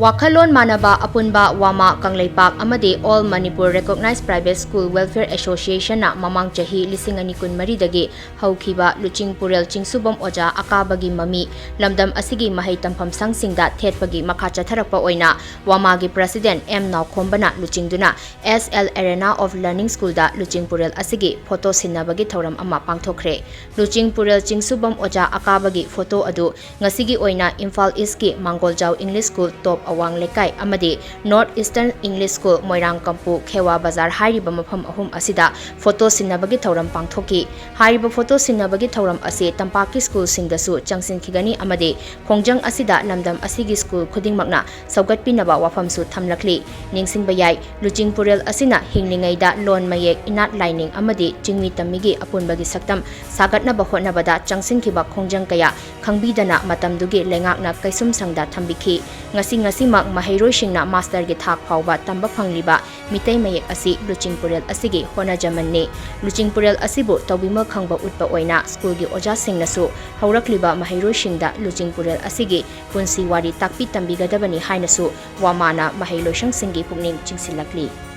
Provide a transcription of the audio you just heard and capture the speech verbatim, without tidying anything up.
ꯋꯥꯈꯜꯂꯣꯟ ꯃꯥꯟꯅꯕ ꯑꯄꯨꯟꯕ ꯋꯥꯃꯥ ꯀꯪꯂꯩꯄꯥꯛ ꯑꯃꯗꯤ All Manipur Recognized Private School Welfare Association ꯅ ꯃꯃꯥꯡ ꯆꯍꯤ ꯂꯤꯁꯤꯡ ꯑꯅꯤ ꯀꯨꯟꯃꯔꯤꯗꯒꯤ ꯍꯧꯈꯤꯕ ꯂꯨꯆꯤꯡꯄꯨꯔꯦꯜ ꯆꯤꯡꯁꯨꯕꯝ ꯑꯣꯖꯥ ꯑꯀꯥꯕꯒꯤ ꯃꯃꯤ ꯂꯝꯗꯝ ꯑꯁꯤꯒꯤ ꯃꯍꯩ ꯇꯝꯐꯝ ꯁꯪꯁꯤꯡꯗ ꯊꯦꯠꯄꯒꯤ ꯃꯈꯥ ꯆꯠꯊꯔꯛꯄ ꯑꯣꯏꯅ ꯋꯥꯃꯥꯒꯤ President M ꯅꯥꯎꯈꯣꯝꯕꯅ ꯂꯨꯆꯤꯡꯗꯨꯅ S L Arena of Learning School ꯗ ꯂꯨꯆꯤꯡꯄꯨꯔꯦꯜ ꯑꯁꯤꯒꯤ ꯐꯣꯇꯣ ꯁꯤꯟꯅꯕꯒꯤ ꯊꯧꯔꯝ ꯑꯃ ꯄꯥꯡꯊꯣꯛꯈ꯭ꯔꯦ꯫ ꯂꯨꯆꯤꯡꯄꯨꯔꯦꯜ ꯆꯤꯡꯁꯨꯕꯝ ꯑꯣꯖꯥ ꯑꯀꯥꯕꯒꯤ ꯐꯣꯇꯣ ꯑꯗꯨ ꯉꯁꯤꯒꯤ ꯑꯣꯏꯅ ꯏꯝꯐꯥꯜ ꯏꯁꯀꯤ ꯃꯥꯡꯒꯣꯜꯖꯥꯎ English School, ꯇꯣꯞ ꯑꯋꯥꯡ ꯂꯩꯀꯥꯏ ꯑꯃꯗꯤ North Eastern English School, ꯃꯣꯏꯔꯥꯡ ꯀꯝꯄꯨ, ꯈꯦꯋꯥ ꯕꯖꯥꯔ ꯍꯥꯏꯔꯤꯕ ꯃꯐꯝ ꯑꯍꯨꯝ ꯑꯁꯤꯗ ꯐꯣꯇꯣ ꯁꯤꯟꯅꯕꯒꯤ ꯊꯧꯔꯝ ꯄꯥꯡꯊꯣꯛꯈꯤ꯫ ꯍꯥꯏꯔꯤꯕ ꯐꯣꯇꯣ ꯁꯤꯟꯅꯕꯒꯤ ꯊꯧꯔꯝ ꯑꯁꯤ ꯇꯝꯄꯥꯛꯀꯤ ꯁ꯭ꯀꯨꯜꯁꯤꯡꯗꯁꯨ ꯆꯪꯁꯤꯟꯈꯤꯒꯅꯤ ꯑꯃꯗꯤ ꯈꯣꯡꯖꯪ ꯑꯁꯤꯗ ꯂꯝꯗꯝ ꯑꯁꯤꯒꯤ ꯁ꯭ꯀꯨꯜ ꯈꯨꯗꯤꯡꯃꯛꯅ ꯁꯧꯒꯠꯄꯤꯅꯕ ꯋꯥꯐꯝꯁꯨ ꯊꯝꯂꯛꯂꯤ꯫ ꯅꯤꯡꯁꯤꯡꯕ ꯌꯥꯏ, ꯂꯨꯆꯤꯡꯄꯨꯔꯦꯜ ꯑꯁꯤꯅ ꯍꯤꯡꯂꯤꯉꯩꯗ ꯂꯣꯟ ꯃꯌꯦꯛ, ꯏꯅꯥꯠ ꯂꯥꯏꯅꯤꯡ ꯑꯃꯗꯤ ꯆꯤꯡꯃꯤ ꯇꯝꯃꯤꯒꯤ ꯑꯄꯨꯟꯕꯒꯤ ꯁꯛꯇꯝ ꯁꯥꯒꯠꯅꯕ ꯍꯣꯠꯅꯕꯗ ꯆꯪꯁꯤꯟꯈꯤꯕ ꯈꯣꯡꯖꯪ ꯀꯌꯥ ꯈꯪꯕꯤꯗꯅ ꯃꯇꯝꯗꯨꯒꯤ ꯂꯩꯉꯥꯛꯅ ꯀꯩꯁꯨꯝꯁꯪꯗ ꯊꯝꯕꯤꯈꯤ꯫ ꯉꯁꯤ ꯉꯁꯤꯃꯛ ꯃꯍꯩꯔꯣꯏꯁꯤꯡꯅ ꯃꯥꯁꯇꯔꯒꯤ ꯊꯥꯛ ꯐꯥꯎꯕ ꯇꯝꯕ ꯐꯪꯂꯤꯕ ꯃꯤꯇꯩ ꯃꯌꯦꯛ ꯑꯁꯤ ꯂꯨꯆꯤꯡꯄꯨꯔꯦꯜ ꯑꯁꯤꯒꯤ ꯍꯣꯠꯅꯖꯃꯟꯅꯤ꯫ ꯂꯨꯆꯤꯡꯄꯨꯔꯦꯜ ꯑꯁꯤꯕꯨ ꯇꯧꯕꯤꯃꯜ ꯈꯪꯕ ꯎꯠꯄ ꯑꯣꯏꯅ ꯁ꯭ꯀꯨꯜꯒꯤ ꯑꯣꯖꯥꯁꯤꯡꯅꯁꯨ ꯍꯧꯔꯛꯂꯤꯕ ꯃꯍꯩꯔꯣꯏꯁꯤꯡꯗ ꯂꯨꯆꯤꯡꯄꯨꯔꯦꯜ ꯑꯁꯤꯒꯤ ꯄꯨꯟꯁꯤ ꯋꯥꯔꯤ ꯇꯥꯛꯄꯤ ꯇꯝꯕꯤꯒꯗꯕꯅꯤ ꯍꯥꯏꯅꯁꯨ ꯋꯥꯃꯥꯅ ꯃꯍꯩ ꯂꯣꯏꯁꯪꯁꯤꯡꯒꯤ ꯄꯨꯛꯅꯤꯡ ꯆꯤꯡꯁꯤꯜꯂꯛꯂꯤ꯫